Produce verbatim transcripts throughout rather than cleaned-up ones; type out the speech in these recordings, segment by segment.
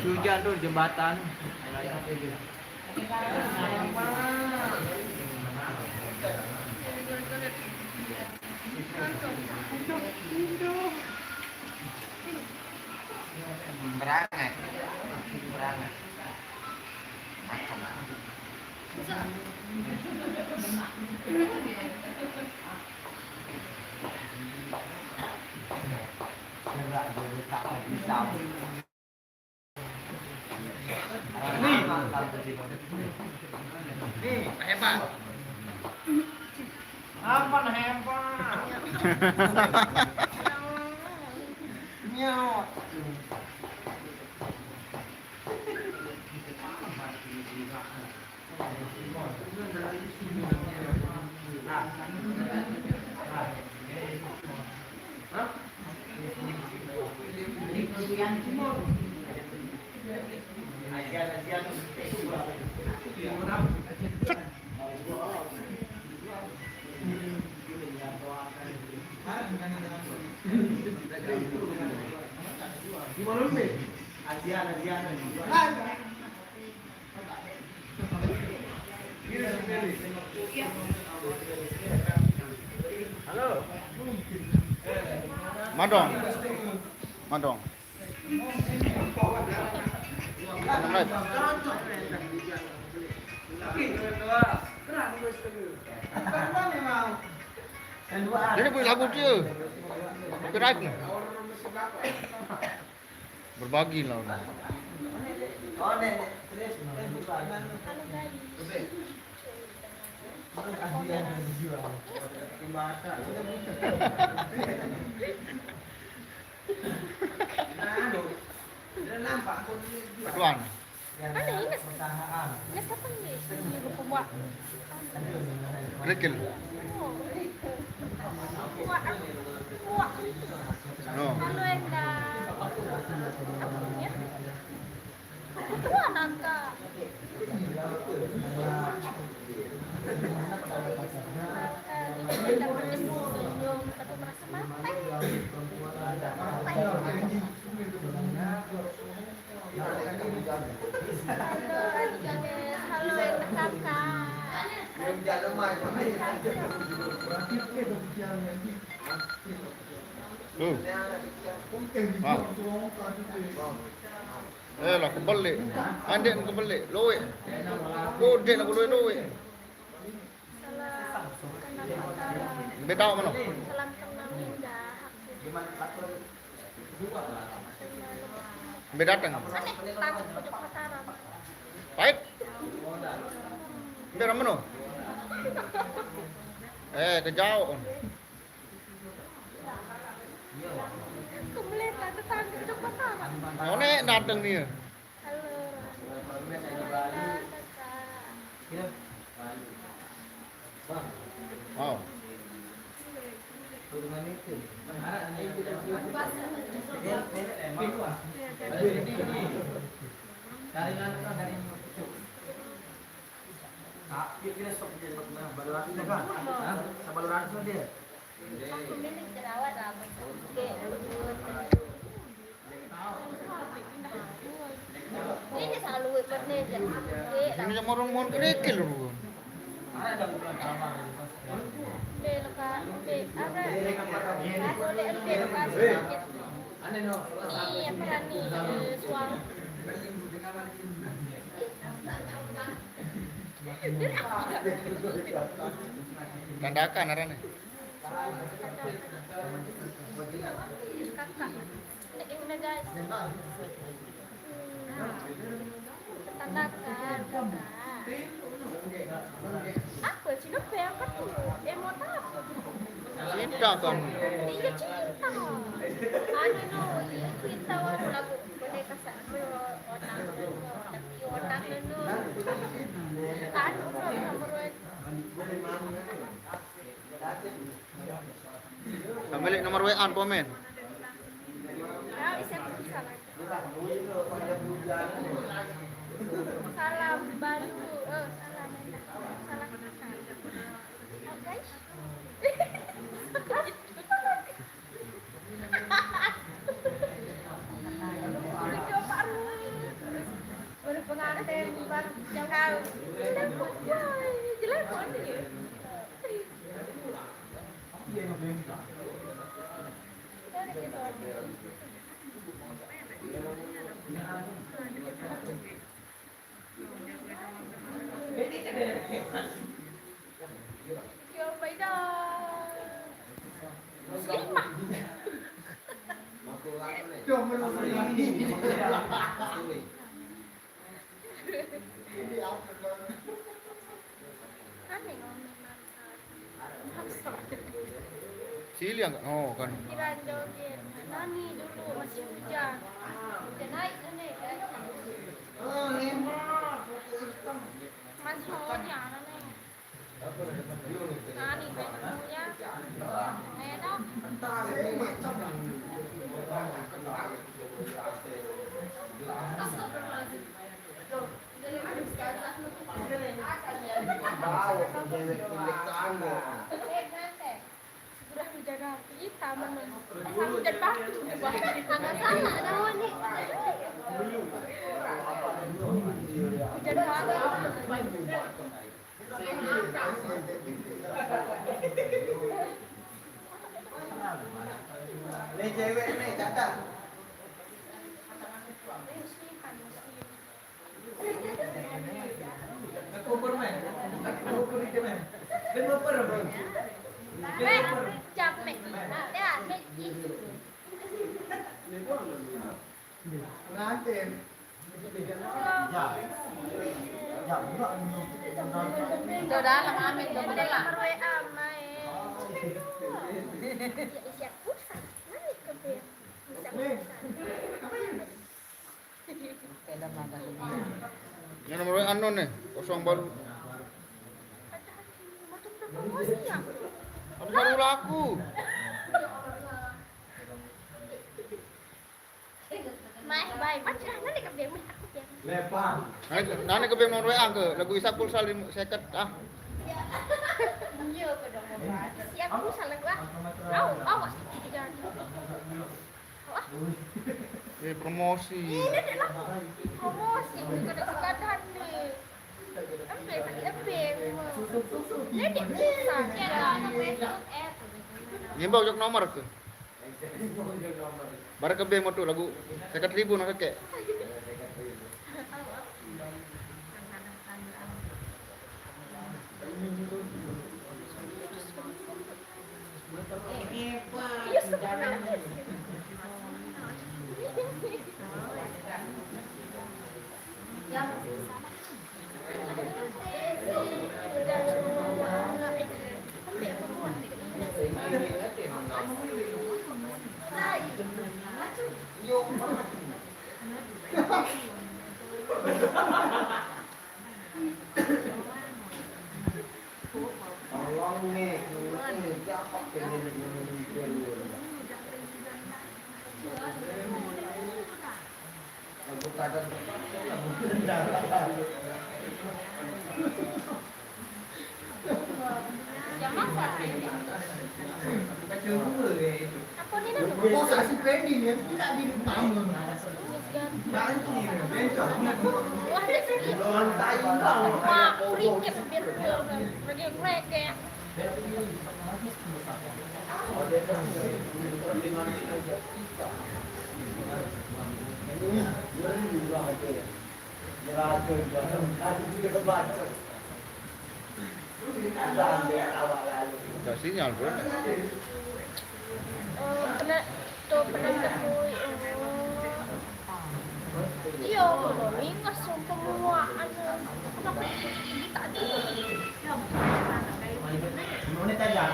Hujan tuh jembatan. Berangai. Berangai. Nih, hebat. Apa hebat? Nyot. Madong. Madong. Jadi punya lagu dia. Copyright ni. Berbagi lah. Tuan. Mana Ines? Ines kapan ni? Minggu pembuat. Kerikil. Oh. Buat, buat. No. Kalau yang dah, apa namanya? Itu anak kak. Kita dapat senyum, tapi merasa matai. Matai. Halo, Adi Ganes. Halo, Enda Kakak. Tuh. Wah. Eh lah, kebelik. Andek kebelik. Luwek. Kodek lah keluar luwek. Salam kenal Mataram. Lebih tahu mana? Salam kenal Linda. Lebih datang. Aneh, takut pojok Mataram. Pahit. Lebih mana? Eh, kejauh. Kebelet lah, tetangga pojok Mataram. Ngonek datang dia. Halo, Rani. Halo, Kakak. Wow. Tapi kita stop dia, stop, nah, baru lagi, kan? Hah? Sama baru lagi dia. Aku bilang jerawat lah, Bang. Oke, betul. Ini selalu wet banget nih, ya. Oke, lah. Ini sama orang mohon kerikil, orang. Oke, lo, Kak. Oke, apa? Aku lihat, oke, lo kasih sedikit. Ini apa nih, eh, suang. Tandakan arane. Kakak. Ini udah, guys. Tandakan, kakak. Apa sih, lo apa tuh? Emot apa tuh? Cinta kan? Iya, cinta. Anu, no, iya, cinta, wah, lagu boneka sa-, otak, otak, otak, no. Anu, no, nomor wa. Pemilik nomor W A komen. Salam baru. Oh, salam. Salam. Oke. Video baru. Tembak jauh. Jelek, wah, jelek, wah, dia. Yo, beda. Muslimah. Aneh ngomong. Sili angkat, oh, kan. Kira joget. Nani dulu masih hujan. Hujan naik, naik, naik. Masih hujan, aneh. Nani, main punya. Enak. Bawa ke cewek pendek tangga. Udah menjaga kita, memang. Asal hujan batu, hujan batu. Agak sama, ada nih. Hujan batu. Nih, cewek nih, catat. Aku pernah. Aku pernah. Dia mau pernah. Weh, cap, Mek. Ya, Mek. Pengantin. Ya. Ya, enggak. Udah dalam, Amin, udah dalam. Nomor W A, main. Ya, isi pulsa. Mana ke dia? Bisa pulsa. Ini nomor anu nih, kosong baru. Ada nomor promosi ya? Aku baru laku. Mai, baik, baca nanti ke B M aku ya. Lepang. Nanti, nanti ke B M nomor W A ke, lagu Isa pulsa lim-, seket, ah. Iya, ke dong. Siap pulsa lagu, ah. Au, awas, jangan. Eh, promosi. Ini dia lah. Promosi, bukan ada nih. Apa ya, pakai apa ya, memang? Ini dia bisa. Ngimbau jok nomor ke? Barang ke B M tu lagu seket ribu nak kek. Apa ni nama? Masa si Pendi ni tidak di tamu. Wah, dia sini. Wah, cricket, biar lagi mereka. Ada sinyal, bro. Eh, pernah, tuh pernah ketemu, eh, iya, kalau mingas, sumpah, muaan. Kenapa kita di Menit aja.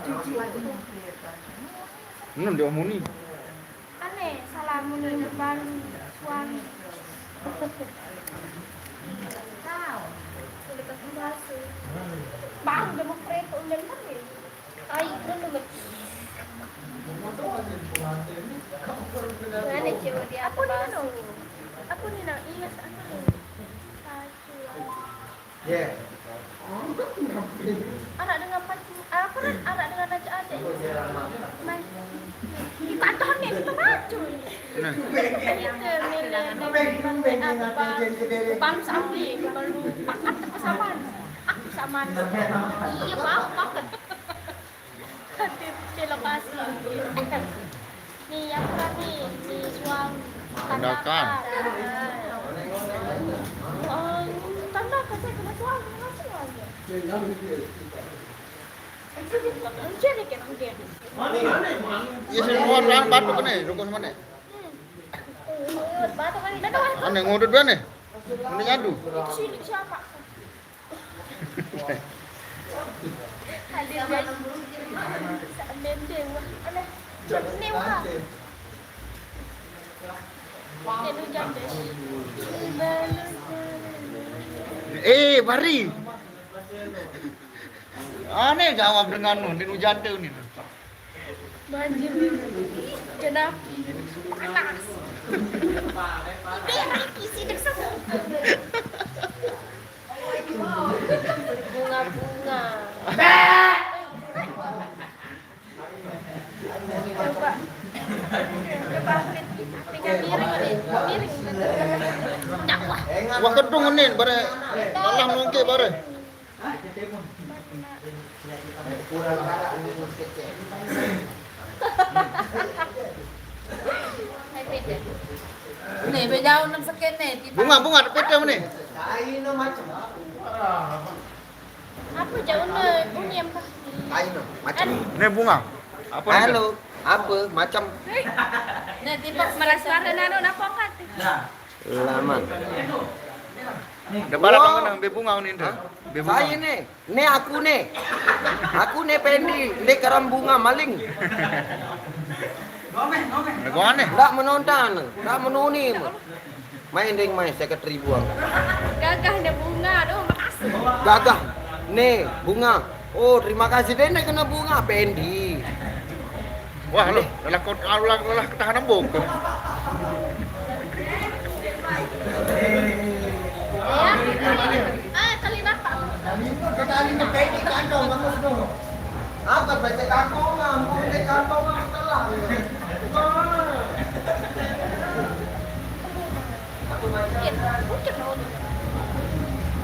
Cuci lagi. Minum dia muni. Aneh, salah muni depan suami. Tahu. Sulit aku bahas. Baru dia mau kereta, udah ntar ya. Ai, itu tuh. Mana cewek dia? Apa nih, no? Apa nih, no? Iya, apa nih? Pacu. Ya. Anak dengan pacu. Apa nih? Anak dengan aja ada. Mai. Di kantor nih, itu mah. Nah. Itu milih dari apa? Bang Sandi, kalau pakat apa sama? Aku sama. Iya, Pak, pakat. Di, di lokasi. Nih, yang kurang nih, di suang Tandakan. Oh, Tandakan saya kena suang, masih lagi. Iya, semua orang batu kene, ruko mana? Hmm. Batu kali. Mana? Aneh ngudut mana? Ini nyadu. Itu sini siapa? Hadir, guys. Seandainya, wah, aneh. Ini, wah. Hujan, guys. Eh, Bari. Aneh jawab dengan nu, di hujan tuh nih. Banjir. Kenapa? Panas. Ide isi dek semua. Bunga-bunga. Coba. Coba, Fit. Tinggal miring, Fit. Miring. Wah. Wah, kedung ini, bare. Dalam nongke, bare. Nih, bejauh enam seken nih, tiba. Bunga, bunga, ada pete nih. Apa jauh nih? Bunyi apa? Nih, bunga. Apa nih? Halo, apa? Macam. Nih, tiba merasa ada nano, napa angkat? Laman. Depan apa menang? Be bunga nih, Indra. Be bunga. Saya nih. Nih aku nih. Aku nih Pendi, nih karam bunga maling. Nih gua nih. Ndak menonton, ndak menuni. Main ding main seket ribu ang. Gagah nih bunga, aduh makasih. Gagah. Nih bunga. Oh, terima kasih deh nih kena bunga Pendi. Wah, lo, lelah kot, lelah, lelah ketahan embung. Eh, kali bapak. Kita ini ke P T kantong, bagus dong. Apa P T kantong, ampun, P T kantong, telah. Mungkin, mungkin mau.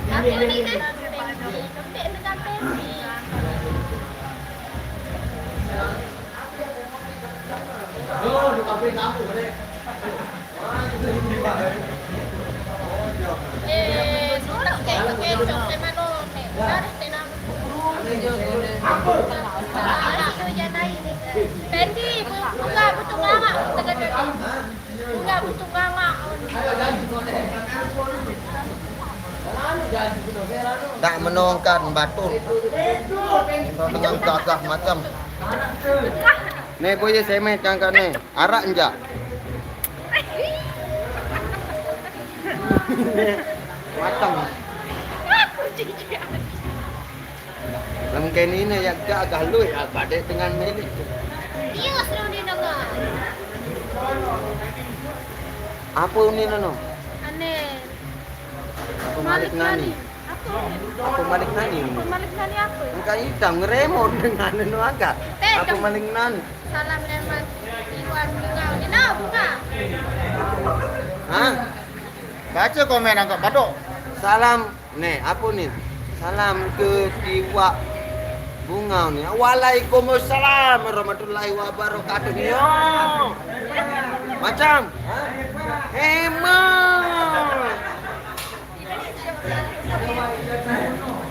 Tapi ini kan, ini kan P T. Pendi, bunga butuh mama. Bunga butuh mama. Tak menongkat batur. Dengan gagah macam. Nih, boy, saya main cangkak nih. Arak enjak. Matang. Lengken ini ya gagah lu ya, badai dengan milik. Iya, sudah didengar. Apa ini, Nono? Aneh. Apa malik nani? Apa? Apa malik nani ini? Apa malik nani apa? Engkau hitam, ngeremot dengan anu agak. Apa malik nani? Salam lewat Iwan Bunga. Ini nah, Bunga. Hah? Baca komen angkat batok. Salam, nih, apa nih? Salam ke Tiwak Bunga nih. Waalaikumsalam warahmatullahi wabarakatuh. Yo. Macam. Hemat.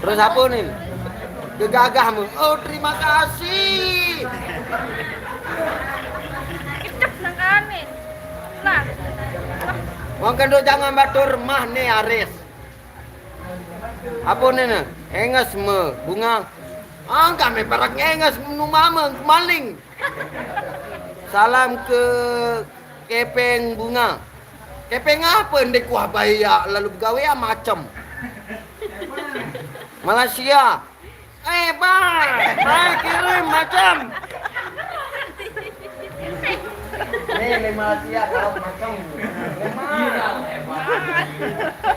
Terus apa nih? Gegagahmu. Oh, terima kasih. Kecep nang kane. Nah. Wong kendo jangan batur mah nih Aris. Apa nih, nih? Enges me bunga. Ah, kami parak enges nu mama maling. Salam ke Kepeng Bunga. Kepeng apa ndek wah bayak lalu begawe ya macem. Malaysia. Eh, bang, saya kirim macam. Nih, nih Malaysia kalau macam.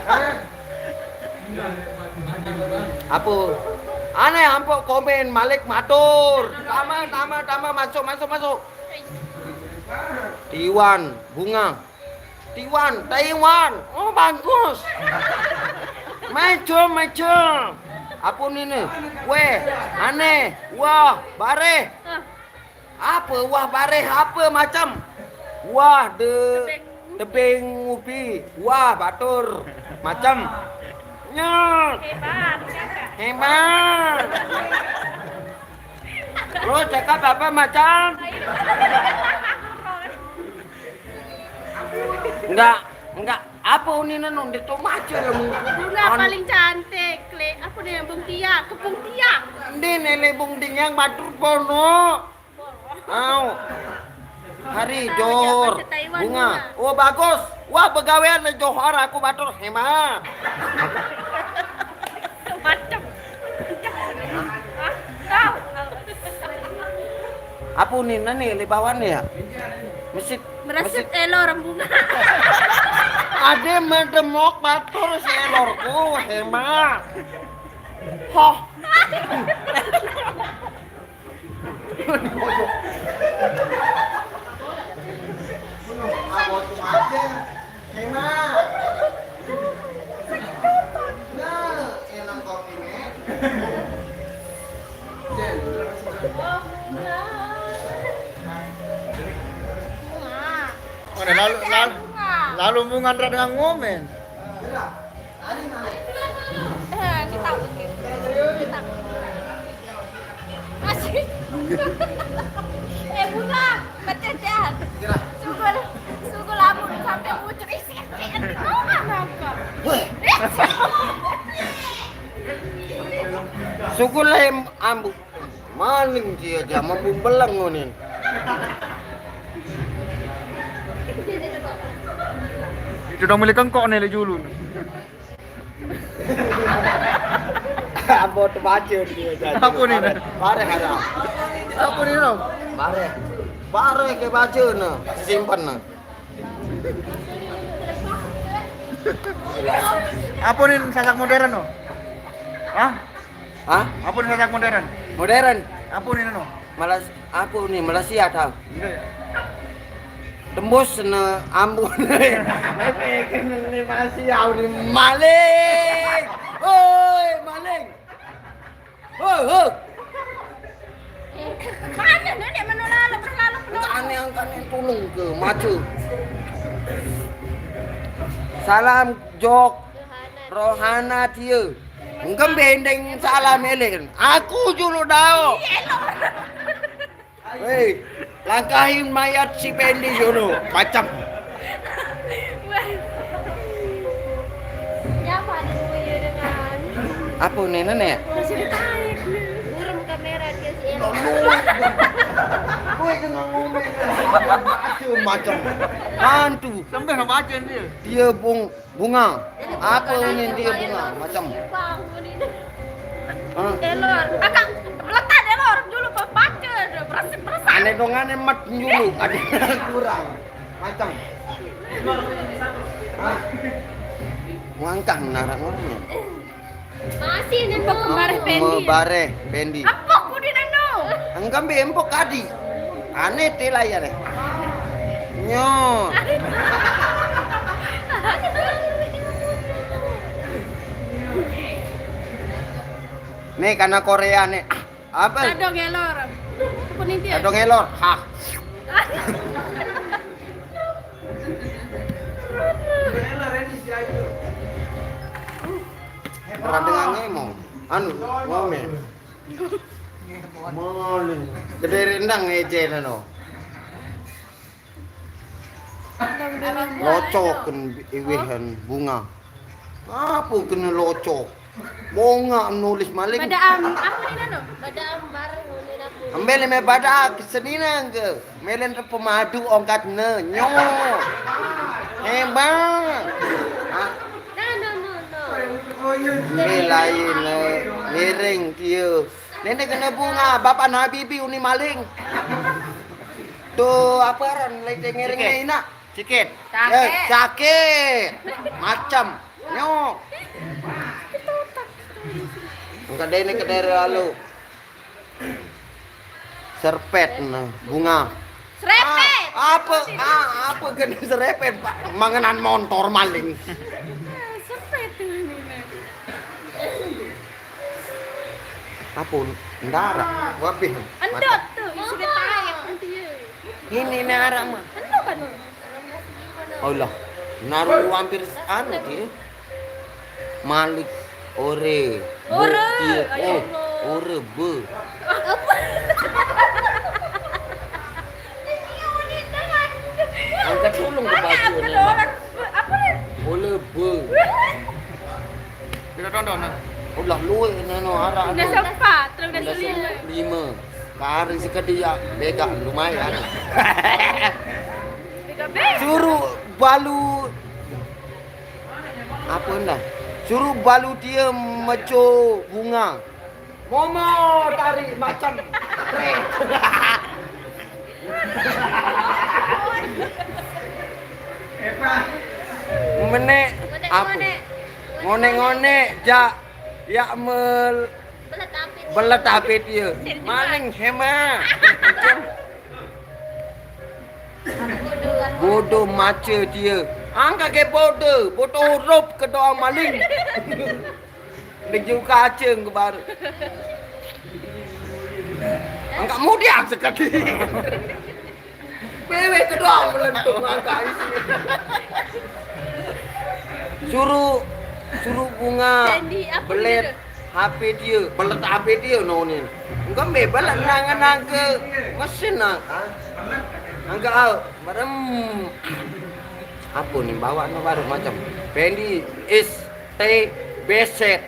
Hah? Apa? Aneh ampok komen malik matur. Tama, tama, tama, masuk, masuk, masuk. Tiwan, bunga. Tiwan, Taiwan. Oh, bagus. Macam, macam. Apa ni ni? Weh, aneh. Wah, bareh. Apa wah bareh? Apa macam? Wah de tebing ubi. Wah batur. Macam. Nyet. Hebat, kakak. Hebat. Lo cakap apa macam? Enggak, enggak. Apa uni nenung dia tu macam lemu. Bunga paling cantik, Klik. Apa dia yang bung tia? Kepung tia. Ini nele bung ding yang batur bono. Au. Hari Johor. Bunga. Oh bagus. Wah, begawean le Johor aku batur hemat. Macam. Apa ni nani le bawan ya? Mesit. Meresit elor bunga. Ada medemok batur si elorku hemat. Hoh. Mana lalu lalu lalu bunga dengan ngomen. Eh, kita bikin. Kita. Masih. Eh, bunga, kececehan. Sugul, sugul lamun sampai muncul isi. Oh, nangka. Sugul lain ambu. Maling dia, dia mampu belang ngonin. Itu dong milik kengkok nih, le julun. Apa tu baca dia jadi? Apa ni? Bareh, bareh ada. Apa ni, Rom? Bareh. Bareh ke baca na. Simpan na. Apa ni sasak modern no? Hah? Hah? Apa ni sasak modern? Modern. Apa ni no? Malas apa ni Malaysia tau. Iya, ya. Tembus na ambun. Ni masih au ni maling. Oi, maling. Ho, ho. Mana nenek menolak lalu lalu. Aneh angkat ni tulung ke macu. Salam jok. Rohana dia. Engkau bendeng salam elin. Aku julu dao. Hei, langkahin mayat si Pendi sono, macam. Siapa ada semuanya dengan apa ni nenek? Masih ditarik. Burung kamera dia si Elo. Kau kena ngomel. Macam hantu. Sampai nak baca dia. Dia bung Bunga, apa ini dia bunga? Macam. Hah? Elor, kakak, meletak elor dulu pembaca, berasa berasa. Aneh dong aneh mat dulu, ada kurang. Macam. Hah? Wangkang narak ngomong. Masih nempel kembareh Pendi. Mebareh Pendi. Apa ku di nano? Enggak be empok kadi. Aneh tela ya deh. Nyo. Nih karena Korea nih. Apa? Tado ngelor. Apa nih dia? Tado ngelor. Hah. Pernah dengar ngomong? Anu, ngomel. Maling. Gede rendang ngece nano. Locok kan iwihan bunga. Apa kena locok? Bonga nulis maling. Pada am apa ni nano? Pada am bareng ni aku. Ambil me pada senina ke? Melen pemadu ongkat ne nyo. Hebat. Hah? No no no no. Ini lain le. Miring dia. Nenek kena bunga, bapak Habibie uni maling. Tuh apa ran lagi ngiringnya ina? Cikit. Eh, sakit. Macam. Nyo. Enggak ada ini kedere lalu. Serpet nah, bunga. Serpet. Apa? Ah, apa kena serepet, Pak? Mangenan motor maling. Sampai tuh ini. Apa? Ndara, wapih. Endot tuh, isi betaye. Ini nara mah. Endot kan? Allah. Naruh hampir anu dia. Malik ore. Ore, iya, ayo, oh, Allah. Ore be. Angkat dulu ke baju. Apa nih? Ore be. Kita tonton, nah. Udah luwe neno arah. Udah sempat, terus udah lima. Lima. Kari sekali ya, bega lumayan. Bega, bega. Suruh balu apa ndak? Suruh balu dia meco bunga. Momo tarik macam. Menek apa? Ngonek-ngonek, jak. Ya mel belet apit dia. Maling hema. Bodoh mace dia. Angka ke bodoh, bodoh huruf ke doa maling. Dia juga aceng ke baru. Angka mudiang sekali. Wewe ke doang melentung angka isi. Suruh, suruh bunga. Belet. H P dia, belet H P dia no ni. Enggak me belet nangan angka mesin nak. Angka au, barem. Apa ni bawa no baru macam Pendi is T beset.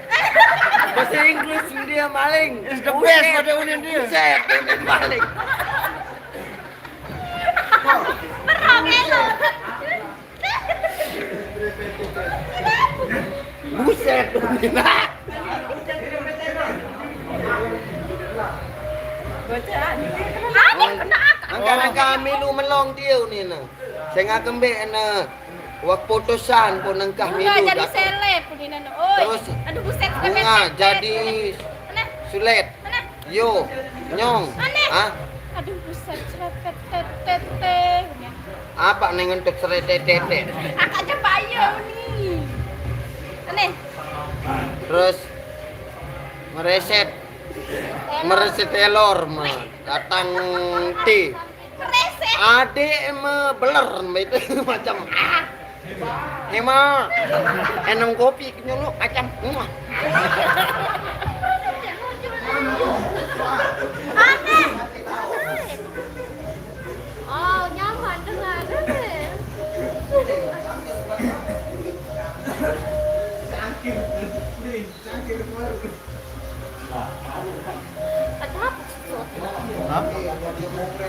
Bahasa Inggris dia maling. Is the best pada unin dia. Buset, unin maling. Berang elok. Buset, unin. Bacaan. Angka-angka milu melong dia unin. Sing kembe ne wak putusan pun engkah milu. Bunga jadi seleb pun ini. Oi. Terus aduh buset, bunga jadi sulet. Mana? Yo, nyong. Mana? Hah? Aduh buset, cerepet, tet, tet, tet. Apa nengen tuh cerete tete? Angka aja payo ni. Aneh. Terus mereset, mereset telor mah datang ti. Rese. Ade eme beler itu macam ah. Ema eneng kopi nyolok macam. Muah. Aneh. Oh, nyaman dengan. Ada apa? Hah?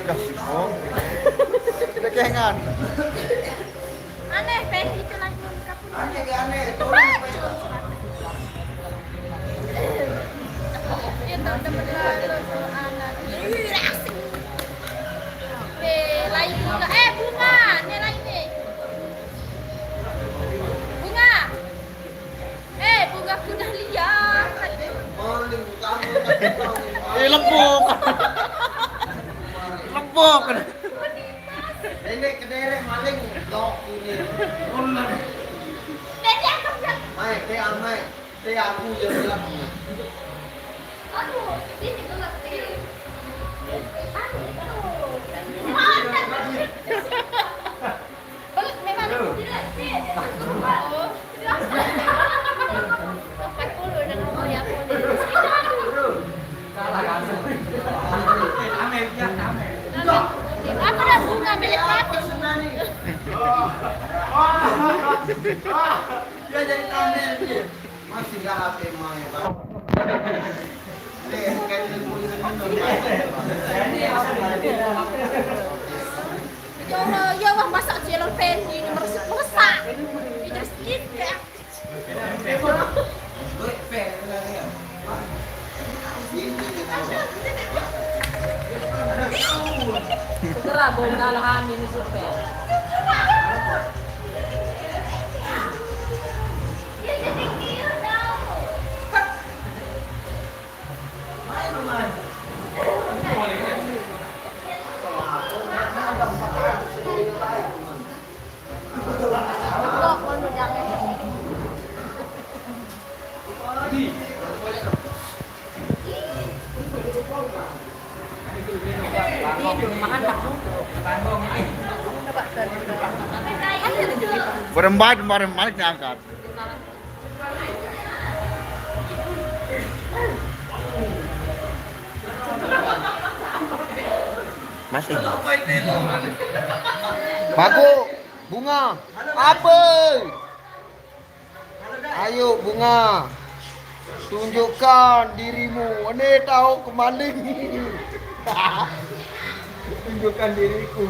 Kasih kok. Dekengan. Aneh, Pe, itu lagi lengkap. Aneh, aneh. Itu udah berlalu, anak. Ih, asik. Pe, lain bunga. Eh, bunga. Ini lain nih. Bunga. Eh, bunga kuda liar. Eh, lepuk. Lepuk. Ini kederek maling, dok ini. Bener. Jadi aku bilang, mai, teh, amai. Teh, aku yang bilang. Aduh, ini gelap, teh. Aduh, aduh. Belum, memang tidak. Empat puluh udah ngomong ya, aku udah. Apa dah bunga milik mati? Dia jadi tameng dia. Masih gak H P main, Bang. Ya Allah, ya Allah, masa cilor Pendi ini meresap, meresap. Ini terus gitu ya. Segera bongkar hamil super. Berempat, kemarin Malik diangkat. Masih. Bagus, Bunga. Apa? Ayo, Bunga. Tunjukkan dirimu. Ini tahu kemaling. Tunjukkan diriku.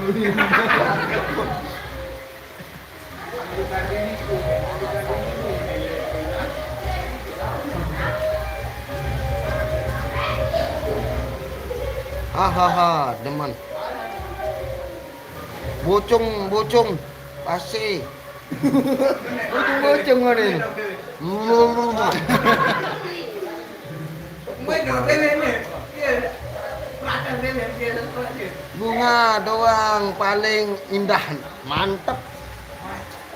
Hahaha, demen. Bocong, bocong. Pasti. Bocong, bocong ngene. Bunga doang paling indah. Mantep.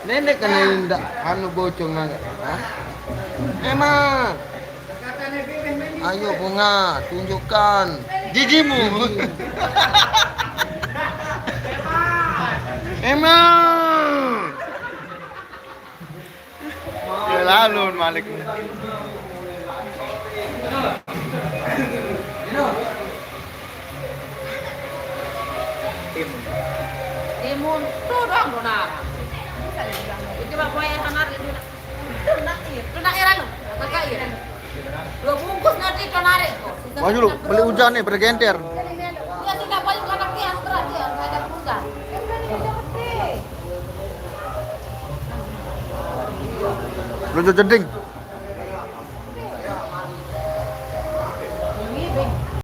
Nenek kena indah, anu bocong nangka. Hah? Emang. Ayo, Bunga, tunjukkan gigimu. Emang. Ya, lalu Malik. Timun. Timun. Tuh dong, Donara. Itu mah boy sama itu. Itu nak, iya. Itu nak, iya, anu. Kakak, iya. Dua bungkus nanti, Donara. Wah, dulu, beli hujan nih, bergenter. Iya, sudah, paling kakak, iya, anu, berat, iya, nggak ada hujan. Lu jeding.